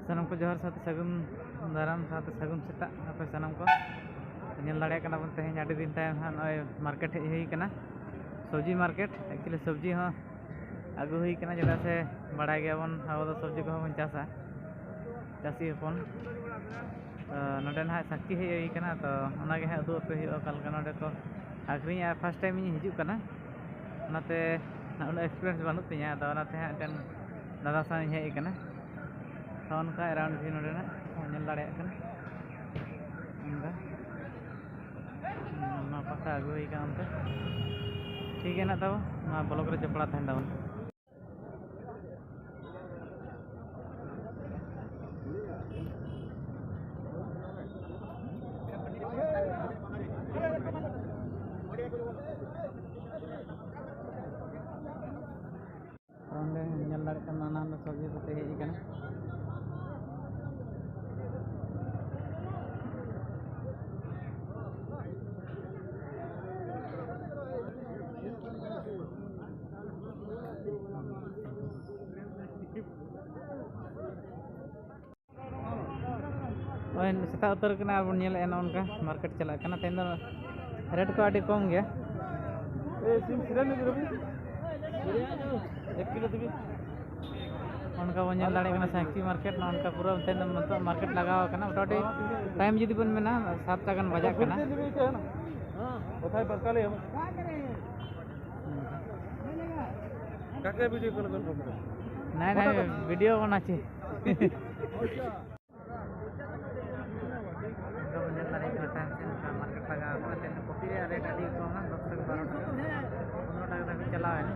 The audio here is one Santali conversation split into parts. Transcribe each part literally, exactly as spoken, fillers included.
ᱥᱟᱱᱟᱢ ᱠᱚ ᱡᱚᱦᱟᱨ ᱥᱟᱶᱛᱮ ᱥᱟᱹᱜᱩᱱ ᱫᱟᱨᱟᱢ ᱥᱟᱶᱛᱮ ᱥᱟᱹᱜᱩᱱ ᱥᱮᱛᱟᱜ ᱟᱯᱮ ᱥᱟᱱᱟᱢ ᱠᱚ᱾ ᱧᱮᱞ ᱫᱟᱲᱮᱭᱟᱜ ᱠᱟᱱᱟ ᱵᱚᱱ, ᱛᱮᱦᱮᱧ ᱟᱹᱰᱤ ᱫᱤᱱ ᱛᱟᱭᱚᱢ ᱦᱟᱸᱜ ᱱᱚᱜᱼᱚᱭ ᱢᱟᱨᱠᱮᱴ ᱦᱮᱡ ᱦᱩᱭ ᱠᱟᱱᱟ, ᱥᱚᱵᱽᱡᱤ ᱢᱟᱨᱠᱮᱴ᱾ ᱮᱠᱪᱩᱭᱮᱞᱤ ᱥᱚᱵᱽᱡᱤ ᱦᱚᱸ ᱟᱹᱜᱩ ᱦᱩᱭ ᱠᱟᱱᱟ, ᱪᱮᱫᱟᱜ ᱥᱮ ᱵᱟᱲᱟᱭ ᱜᱮᱭᱟᱵᱚᱱ ᱟᱵᱚ ᱫᱚ ᱥᱚᱵᱽᱡᱤ ᱠᱚᱦᱚᱸ ᱵᱚᱱ ᱪᱟᱥᱟ, ᱪᱟᱹᱥᱤ ᱦᱚᱯᱚᱱ᱾ ᱛᱚ ᱱᱚᱰᱮ ᱱᱟᱦᱟᱜ ᱥᱟᱹᱠᱷᱤ ᱦᱮᱡ ᱦᱩᱭ ᱠᱟᱱᱟ, ᱛᱚ ᱚᱱᱟᱜᱮ ᱦᱟᱸᱜ ᱩᱫᱩᱜ ᱟᱯᱮ ᱦᱩᱭᱩᱜᱼᱟ ᱚᱠᱟ ᱞᱮᱠᱟ ᱱᱚᱰᱮ ᱠᱚ ᱟᱹᱠᱷᱨᱤᱧᱟ᱾ ᱯᱷᱟᱥᱴ ᱴᱟᱭᱤᱢ ᱤᱧ ᱦᱤᱡᱩᱜ ᱠᱟᱱᱟ, ᱚᱱᱟᱛᱮ ᱩᱱᱟᱹᱜ ᱮᱠᱥᱯᱤᱨᱤᱭᱮᱱᱥ ᱵᱟᱹᱱᱩᱜ ᱛᱤᱧᱟᱹ᱾ ᱟᱫᱚ ᱚᱱᱟᱛᱮ ᱦᱟᱸᱜ ᱢᱤᱫᱴᱮᱱ ᱫᱟᱫᱟ ᱥᱟᱶ ᱤᱧ ᱦᱮᱡ ᱟᱠᱟᱱᱟ᱾ ᱛᱚ ᱚᱱᱠᱟ ᱮᱨᱟᱣᱩᱱᱰ ᱵᱷᱤᱭᱩ ᱱᱚᱰᱮᱱᱟᱜ ᱧᱮᱞ ᱫᱟᱲᱮᱭᱟᱜ ᱠᱟᱱᱟ᱾ ᱚᱱᱠᱟ ᱱᱚᱣᱟ ᱯᱟᱥᱟ ᱟᱹᱜᱩ ᱦᱩᱭ ᱠᱟᱱᱟ ᱚᱱᱛᱮ᱾ ᱴᱷᱤᱠ ᱜᱮᱭᱟ ᱱᱟᱜ, ᱛᱟᱵᱚ ᱱᱚᱣᱟ ᱵᱞᱚᱜ ᱨᱮ ᱡᱚᱯᱲᱟᱣ ᱛᱟᱦᱮᱱ ᱛᱟᱵᱚᱱ᱾ ᱚᱸᱰᱮ ᱧᱮᱞ ᱫᱟᱲᱮᱭᱟᱜ ᱠᱟᱱᱟ, ᱱᱟᱱᱟ ᱦᱩᱱᱟᱹᱨ ᱥᱚᱵᱽᱡᱤ ᱠᱚᱛᱮ ᱦᱮᱡ ᱟᱠᱟᱱᱟ᱾ ᱦᱳᱭ, ᱥᱮᱛᱟᱜ ᱩᱛᱟᱹᱨ ᱠᱟᱱᱟ ᱟᱨ ᱵᱚᱱ ᱧᱮᱞᱮᱫᱼᱟ ᱱᱚᱜᱼᱚ ᱱᱚᱝᱠᱟ ᱢᱟᱨᱠᱮᱴ ᱪᱟᱞᱟᱜ ᱠᱟᱱᱟ᱾ ᱛᱮᱦᱮᱧ ᱫᱚ ᱨᱮᱴ ᱠᱚ ᱟᱹᱰᱤ ᱠᱚᱢ ᱜᱮᱭᱟ᱾ ᱚᱱᱠᱟ ᱵᱚᱱ ᱧᱮᱞ ᱫᱟᱲᱮᱭᱟᱜ ᱠᱟᱱᱟ ᱥᱟᱹᱠᱷᱤ ᱢᱟᱨᱠᱮᱴ, ᱱᱚᱜᱼᱚ ᱱᱚᱝᱠᱟ ᱯᱩᱨᱟᱹ ᱛᱮᱦᱮᱧ ᱫᱚ ᱱᱤᱛᱚᱜ ᱢᱟᱨᱠᱮᱴ ᱞᱟᱜᱟᱣ ᱠᱟᱱᱟ᱾ ᱢᱚᱴᱟᱢᱩᱴᱤ ᱴᱟᱭᱤᱢ ᱡᱩᱫᱤ ᱵᱚᱱ ᱢᱮᱱᱟ, ᱥᱟᱛᱴᱟ ᱜᱟᱱ ᱵᱟᱡᱟᱜ ᱠᱟᱱᱟ᱾ ᱱᱟᱭ ᱱᱟᱭ, ᱵᱷᱤᱰᱤᱭᱳ ᱵᱟᱱᱟᱪᱷᱤ᱾ ᱚᱱᱠᱟ ᱵᱚᱱ ᱧᱮᱞ ᱫᱟᱲᱮᱭᱟᱜ ᱠᱟᱱᱟ, ᱛᱟᱭᱚᱢ ᱥᱮᱫ ᱱᱚᱝᱠᱟ ᱢᱟᱨᱠᱮᱴ ᱞᱟᱜᱟᱣ ᱠᱟᱱᱟ᱾ ᱛᱮᱦᱮᱧ ᱫᱚ ᱠᱚᱯᱤ ᱨᱮᱭᱟᱜ ᱨᱮᱴ ᱟᱹᱰᱤ ᱠᱚᱢᱟ, ᱫᱚᱥ ᱴᱟᱠᱟ, ᱵᱟᱨᱚ ᱴᱟᱠᱟ, ᱯᱚᱱᱨᱚ ᱴᱟᱠᱟ ᱫᱷᱟᱹᱵᱤᱡ ᱪᱟᱞᱟᱣ ᱮᱱᱟ᱾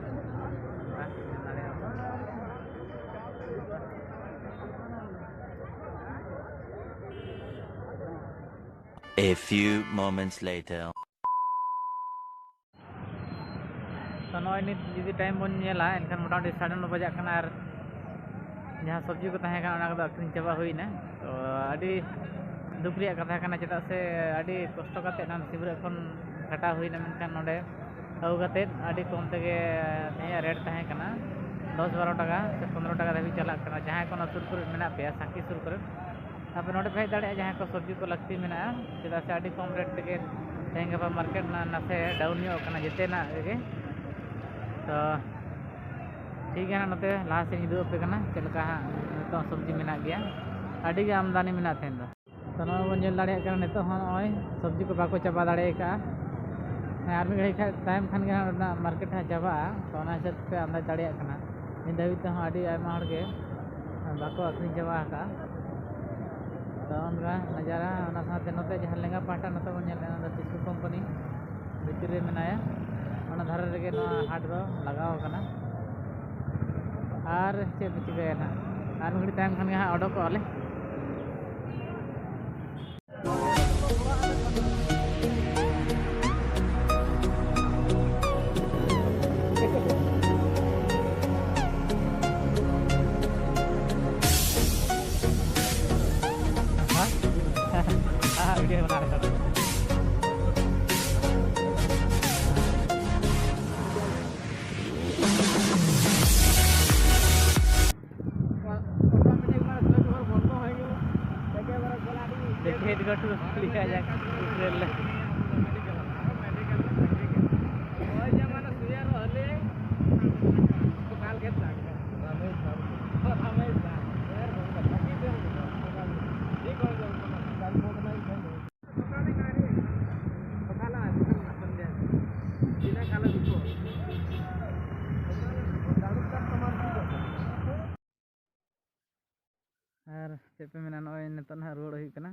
ᱚᱱᱠᱟ ᱧᱮᱞ ᱫᱟᱲᱮᱭᱟᱜᱼᱟ᱾ A few moments later. ᱛᱚ ᱱᱚᱜᱼᱚᱭ ᱱᱤᱛ ᱡᱩᱫᱤ ᱴᱟᱭᱤᱢ ᱵᱚᱱ ᱧᱮᱞᱟ, ᱮᱱᱠᱷᱟᱱ ᱢᱚᱴᱟᱢᱩᱴᱤ ᱥᱟᱲᱮ ᱱᱚ ᱵᱟᱡᱟᱜ ᱠᱟᱱᱟ ᱟᱨ ᱡᱟᱦᱟᱸ ᱥᱚᱵᱽᱡᱤ ᱠᱚ ᱛᱟᱦᱮᱸ ᱠᱟᱱᱟ, ᱚᱱᱟ ᱠᱚᱫᱚ ᱟᱹᱠᱷᱨᱤᱧ ᱪᱟᱵᱟ ᱦᱩᱭᱱᱟ᱾ ᱛᱚ ᱟᱹᱰᱤ ᱫᱩᱠ ᱨᱮᱭᱟᱜ ᱠᱟᱛᱷᱟ ᱠᱟᱱᱟ, ᱪᱮᱫᱟᱜ ᱥᱮ ᱟᱹᱰᱤ ᱠᱚᱥᱴᱚ ᱠᱟᱛᱮᱫ ᱱᱚᱣᱟ ᱥᱤᱢᱨᱟᱹ ᱠᱷᱚᱱ ᱠᱷᱟᱴᱟᱣ ᱦᱩᱭᱱᱟ, ᱢᱮᱱᱠᱷᱟᱱ ᱱᱚᱰᱮ ᱟᱹᱜᱩ ᱠᱟᱛᱮᱫ ᱟᱹᱰᱤ ᱠᱚᱢ ᱛᱮᱜᱮ ᱛᱮᱦᱮᱧᱟᱜ ᱨᱮᱴ ᱛᱟᱦᱮᱸ ᱠᱟᱱᱟ᱾ ᱫᱚᱥ ᱵᱟᱨᱚ ᱴᱟᱠᱟ ᱥᱮ ᱯᱚᱱᱨᱚ ᱴᱟᱠᱟ ᱫᱷᱟᱹᱵᱤᱡ ᱪᱟᱞᱟᱜ ᱠᱟᱱᱟ᱾ ᱡᱟᱦᱟᱸᱭ ᱠᱚ ᱱᱚᱣᱟ ᱥᱩᱨ ᱠᱚᱨᱮ ᱢᱮᱱᱟᱜ ᱯᱮᱭᱟ, ᱥᱟᱸᱠᱤ ᱥᱩᱨ ᱠᱚᱨᱮ, ᱟᱯᱮ ᱱᱚᱰᱮ ᱯᱮ ᱦᱮᱡ ᱫᱟᱲᱮᱭᱟᱜᱼᱟ, ᱡᱟᱦᱟᱸᱭ ᱠᱚ ᱥᱚᱵᱽᱡᱤ ᱠᱚ ᱞᱟᱹᱠᱛᱤ ᱢᱮᱱᱟᱜᱼᱟ, ᱪᱮᱫᱟᱜ ᱥᱮ ᱟᱹᱰᱤ ᱠᱚᱢ ᱨᱮᱴ ᱛᱮᱜᱮ ᱛᱮᱦᱮᱧ ᱜᱟᱯᱟ ᱢᱟᱨᱠᱮᱴ ᱱᱟ-, ᱱᱟᱥᱮ ᱰᱟᱣᱩᱱ ᱧᱚᱜ ᱠᱟᱱᱟ ᱡᱮᱛᱮᱱᱟᱜ ᱨᱮᱜᱮ᱾ ᱛᱚ ᱴᱷᱤᱠ ᱜᱮᱭᱟ, ᱱᱚᱛᱮ ᱞᱟᱦᱟ ᱥᱮᱫ ᱤᱧ ᱩᱫᱩᱜ ᱟᱯᱮ ᱠᱟᱱᱟ ᱪᱮᱫ ᱞᱮᱠᱟ ᱦᱟᱸᱜ ᱱᱤᱛᱚᱜ ᱥᱚᱵᱽᱡᱤ ᱢᱮᱱᱟᱜ ᱜᱮᱭᱟ, ᱟᱹᱰᱤ ᱜᱮ ᱟᱢᱫᱟᱱᱤ ᱢᱮᱱᱟᱜᱼᱟ ᱛᱮᱦᱮᱧ ᱫᱚ᱾ ᱛᱚ ᱱᱚᱜᱼᱚᱭ ᱵᱚᱱ ᱧᱮᱞ ᱫᱟᱲᱮᱭᱟᱜ ᱠᱟᱱᱟ, ᱱᱤᱛᱚᱜ ᱦᱚᱸ ᱱᱚᱜᱼᱚᱭ ᱥᱚᱵᱽᱡᱤ ᱠᱚ ᱵᱟᱠᱚ ᱪᱟᱵᱟ ᱫᱟᱲᱮ ᱟᱠᱟᱫᱼᱟ᱾ ᱦᱮᱸ, ᱟᱨ ᱢᱤᱫ ᱜᱷᱟᱹᱲᱤᱡ ᱠᱷᱟᱱ, ᱛᱟᱭᱚᱢ ᱠᱷᱟᱱ ᱜᱮ ᱦᱟᱸᱜ ᱚᱱᱟ ᱢᱟᱨᱠᱮᱴ ᱦᱟᱸᱜ ᱪᱟᱵᱟᱜᱼᱟ᱾ ᱛᱚ ᱚᱱᱟ ᱦᱤᱥᱟᱹᱵ ᱛᱮ ᱟᱢᱫᱟᱡᱽ ᱫᱟᱲᱮᱭᱟᱜ ᱠᱟᱱᱟ, ᱱᱤᱛ ᱫᱷᱟᱹᱵᱤᱡ ᱛᱮᱦᱚᱸ ᱟᱹᱰᱤ ᱟᱭᱢᱟ ᱦᱚᱲ ᱜᱮ ᱵᱟᱠᱚ ᱟᱹᱠᱷᱨᱤᱧ ᱪᱟᱵᱟ ᱟᱠᱟᱫᱼᱟ᱾ ᱛᱚ ᱚᱱᱠᱟ ᱱᱟᱡᱟᱨᱟ᱾ ᱚᱱᱟ ᱥᱟᱶᱛᱮ ᱱᱚᱛᱮ ᱡᱟᱦᱟᱸ ᱞᱮᱸᱜᱟ ᱯᱟᱦᱴᱟ, ᱱᱚᱛᱮ ᱵᱚᱱ ᱧᱮᱞ ᱧᱟᱢ ᱮᱫᱟ ᱴᱤᱥᱩ ᱠᱳᱢᱯᱟᱱᱤ ᱵᱷᱤᱛᱤᱨ ᱨᱮ ᱢᱮᱱᱟᱭᱟ, ᱚᱱᱟ ᱫᱷᱟᱨᱮ ᱨᱮᱜᱮ ᱱᱚᱣᱟ ᱦᱟᱴ ᱫᱚ ᱞᱟᱜᱟᱣ ᱟᱠᱟᱱᱟ᱾ ᱟᱨ ᱪᱮᱫ ᱯᱮ ᱪᱤᱠᱟᱹᱭᱟ ᱱᱟᱦᱟᱜ, ᱟᱨ ᱢᱤᱫ ᱜᱷᱟᱹᱲᱤᱡ ᱛᱟᱭᱚᱢ ᱠᱷᱟᱱ ᱜᱮ ᱦᱟᱸᱜ ᱚᱰᱚᱠᱚᱜᱼᱟ ᱞᱮ᱾ हाँ? हाँ, वीडियो बना रहा था। দেখি সেইটো ঘৰটো খুলি খাই যাক, উতৰিলে। ᱟᱨ ᱪᱮᱫ ᱯᱮ ᱢᱮᱱᱟ, ᱱᱚᱜᱼᱚᱭ ᱱᱤᱛᱚᱜ ᱱᱟᱦᱟᱜ ᱨᱩᱣᱟᱹᱲ ᱦᱩᱭᱩᱜ ᱠᱟᱱᱟ᱾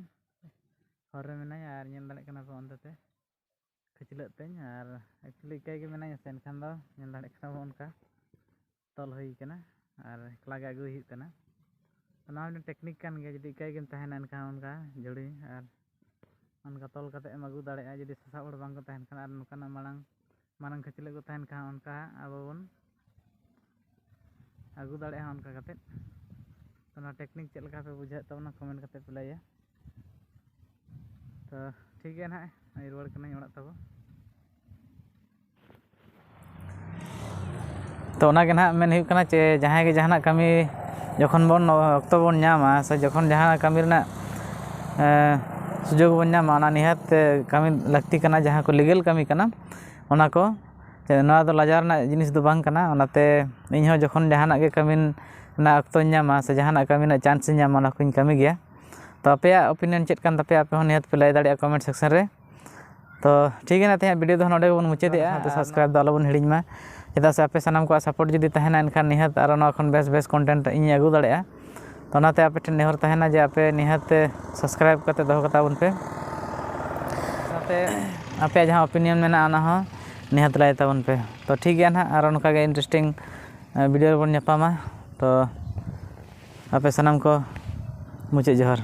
ᱦᱚᱨ ᱨᱮ ᱢᱮᱱᱟᱭᱟ ᱟᱨ ᱧᱮᱞ ᱫᱟᱲᱮᱭᱟᱜ ᱠᱟᱱᱟ ᱯᱮ ᱚᱱᱛᱮ ᱛᱮ ᱠᱷᱟᱹᱪᱞᱟᱹᱜ ᱛᱮᱧ, ᱟᱨ actually ᱮᱠᱟᱭ ᱜᱮ ᱢᱮᱱᱟᱧᱟ ᱥᱮ, ᱮᱱᱠᱷᱟᱱ ᱫᱚ ᱧᱮᱞ ᱫᱟᱲᱮᱭᱟᱜ ᱠᱟᱱᱟ ᱵᱚᱱ ᱚᱱᱠᱟ ᱛᱚᱞ ᱦᱩᱭ ᱠᱟᱱᱟ ᱟᱨ ᱮᱠᱞᱟ ᱜᱮ ᱟᱹᱜᱩᱭ ᱦᱩᱭᱩᱜ ᱠᱟᱱᱟ᱾ ᱛᱚ ᱱᱚᱣᱟ ᱢᱤᱫᱴᱮᱱ ᱴᱮᱠᱱᱤᱠ ᱠᱟᱱ ᱜᱮᱭᱟ, ᱡᱩᱫᱤ ᱮᱠᱟᱭ ᱜᱮᱢ ᱛᱟᱦᱮᱱᱟ ᱮᱱᱠᱷᱟᱱ ᱚᱱᱠᱟ ᱡᱷᱩᱲᱤ ᱟᱨ ᱚᱱᱠᱟ ᱛᱚᱞ ᱠᱟᱛᱮ ᱮᱢ ᱟᱹᱜᱩ ᱫᱟᱲᱮᱭᱟᱜᱼᱟ᱾ ᱡᱩᱫᱤ ᱥᱟᱥᱟᱵ ᱦᱚᱲ ᱵᱟᱝ ᱠᱚ ᱛᱟᱦᱮᱱ ᱠᱷᱟᱱ ᱟᱨ ᱱᱚᱝᱠᱟᱱᱟᱜ ᱢᱟᱲᱟᱝ ᱢᱟᱨᱟᱝ ᱠᱷᱟᱹᱪᱞᱟᱹᱜ ᱠᱚ ᱛᱟᱦᱮᱱ ᱠᱷᱟᱱ ᱚᱱᱠᱟ ᱟᱵᱚ ᱵᱚᱱ ᱟᱹᱜᱩ ᱫᱟᱲᱮᱭᱟᱜᱼᱟ ᱚᱱᱠᱟ ᱠᱟᱛᱮᱫ᱾ ᱛᱚ ᱱᱚᱣᱟ ᱴᱮᱠᱱᱤᱠ ᱪᱮᱫ ᱞᱮᱠᱟ ᱯᱮ ᱵᱩᱡᱷᱟᱹᱣᱮᱫ ᱛᱟᱵᱚᱱᱟ, ᱠᱚᱢᱮᱱᱴ ᱠᱟᱛᱮᱫ ᱯᱮ ᱞᱟᱹᱭᱟ᱾ ᱛᱚ ᱴᱷᱤᱠ ᱜᱮᱭᱟ ᱱᱟᱦᱟᱜ, ᱨᱩᱣᱟᱹᱲ ᱠᱟᱹᱱᱟᱹᱧ ᱚᱲᱟᱜ ᱛᱟᱵᱚ᱾ ᱛᱚ ᱚᱱᱟᱜᱮ ᱱᱟᱦᱟᱜ ᱢᱮᱱ ᱦᱩᱭᱩᱜ ᱠᱟᱱᱟ ᱡᱮ ᱡᱟᱦᱟᱸᱭ ᱜᱮ ᱡᱟᱦᱟᱱᱟᱜ ᱠᱟᱹᱢᱤ ᱡᱚᱠᱷᱚᱱ ᱵᱚᱱ ᱚᱠᱛᱚ ᱵᱚᱱ ᱧᱟᱢᱟ ᱥᱮ ᱡᱚᱠᱷᱚᱱ ᱡᱟᱦᱟᱱᱟᱜ ᱠᱟᱹᱢᱤ ᱨᱮᱱᱟᱜ ᱥᱩᱡᱳᱜᱽ ᱵᱚᱱ ᱧᱟᱢᱟ, ᱚᱱᱟ ᱱᱤᱦᱟᱹᱛ ᱠᱟᱹᱢᱤ ᱞᱟᱹᱠᱛᱤ ᱠᱟᱱᱟ, ᱡᱟᱦᱟᱸ ᱠᱚ ᱞᱤᱜᱟᱞ ᱠᱟᱹᱢᱤ ᱠᱟᱱᱟ ᱚᱱᱟ ᱠᱚ᱾ ᱱᱚᱣᱟ ᱫᱚ ᱞᱟᱡᱟᱣ ᱨᱮᱱᱟᱜ ᱡᱤᱱᱤᱥ ᱫᱚ ᱵᱟᱝ ᱠᱟᱱᱟ᱾ ᱚᱱᱟᱛᱮ ᱤᱧᱦᱚᱸ ᱡᱚᱠᱷᱚᱱ ᱡᱟᱦᱟᱱᱟᱜ ᱜᱮ ᱠᱟᱹᱢᱤ ᱨᱮᱱᱟᱜ ᱚᱠᱛᱚᱧ ᱧᱟᱢᱟ ᱥᱮ ᱡᱟᱦᱟᱱᱟᱜ ᱠᱟᱹᱢᱤ ᱨᱮᱱᱟᱜ ᱪᱟᱱᱥ ᱤᱧ ᱧᱟᱢᱟ, ᱚᱱᱟ ᱠᱚᱧ ᱠᱟᱹᱢᱤ ᱜᱮᱭᱟ᱾ ᱛᱚ ᱟᱯᱮᱭᱟᱜ ᱚᱯᱤᱱᱤᱭᱚᱱ ᱪᱮᱫ ᱠᱟᱱ ᱛᱟᱯᱮᱭᱟ, ᱟᱯᱮ ᱦᱚᱸ ᱱᱤᱦᱟᱹᱛ ᱯᱮ ᱞᱟᱹᱭ ᱫᱟᱲᱮᱭᱟᱜᱼᱟ ᱠᱚᱢᱮᱱᱴ ᱥᱮᱠᱥᱚᱱ ᱨᱮ᱾ ᱛᱚ ᱴᱷᱤᱠ ᱜᱮᱭᱟ, ᱛᱮᱦᱮᱧᱟᱜ ᱵᱷᱤᱰᱤᱭᱳ ᱫᱚ ᱱᱚᱰᱮ ᱜᱮᱵᱚᱱ ᱢᱩᱪᱟᱹᱫᱮᱜᱼᱟ᱾ ᱥᱟᱱᱟᱢ ᱠᱚ ᱥᱟᱵᱥᱠᱨᱟᱭᱤᱵ ᱫᱚ ᱟᱞᱚᱵᱚᱱ ᱦᱤᱲᱤᱧ ᱢᱟ, ᱪᱮᱫᱟᱜ ᱥᱮ ᱟᱯᱮ ᱥᱟᱱᱟᱢ ᱠᱚᱣᱟᱜ ᱥᱟᱯᱳᱨᱴ ᱡᱩᱫᱤ ᱛᱟᱦᱮᱱᱟ, ᱮᱱᱠᱷᱟᱱ ᱱᱤᱦᱟᱹᱛ ᱟᱨᱚ ᱱᱚᱣᱟ ᱠᱷᱚᱱ ᱵᱮᱥ ᱵᱮᱥ ᱠᱚᱱᱴᱮᱱᱴ ᱤᱧ ᱟᱹᱜᱩ ᱫᱟᱲᱮᱭᱟᱜᱼᱟ᱾ ᱛᱚ ᱚᱱᱟᱛᱮ ᱟᱯᱮ ᱴᱷᱮᱱ ᱱᱮᱦᱚᱨ ᱛᱟᱦᱮᱱᱟ ᱡᱮ ᱟᱯᱮ ᱱᱤᱦᱟᱹᱛ ᱛᱮ ᱥᱟᱵᱥᱠᱨᱟᱭᱤᱵ ᱠᱟᱛᱮ ᱫᱚᱦᱚ ᱠᱟᱛᱟ ᱵᱚᱱ ᱯᱮ᱾ ᱥᱟᱶᱛᱮ ᱟᱯᱮᱭᱟᱜ ᱡᱟᱦᱟᱸ ᱚᱯᱤᱱᱤᱭᱚᱱ ᱢᱮᱱᱟᱜᱼᱟ, ᱚᱱᱟ ᱦᱚᱸ ᱱᱤᱦᱟᱹᱛ ᱞᱟᱹᱭ ᱛᱟᱵᱚᱱ ᱯᱮ᱾ ᱛᱚ ᱴᱷᱤᱠ ᱜᱮᱭᱟ ᱱᱟᱦᱟᱜ, ᱟᱨᱚ ᱱᱚᱝᱠᱟ ᱜᱮ ᱤᱱᱴᱟᱨᱮᱥᱴᱤᱝ ᱵᱷᱤᱰᱤᱭᱳ ᱨᱮᱵᱚᱱ ᱧᱟᱯᱟᱢᱟ᱾ ᱛᱚ ᱟᱯᱮ ᱥᱟᱱᱟᱢ ᱠᱚ ᱢᱩᱪᱟᱹᱫ ᱡᱚᱦᱟᱨ᱾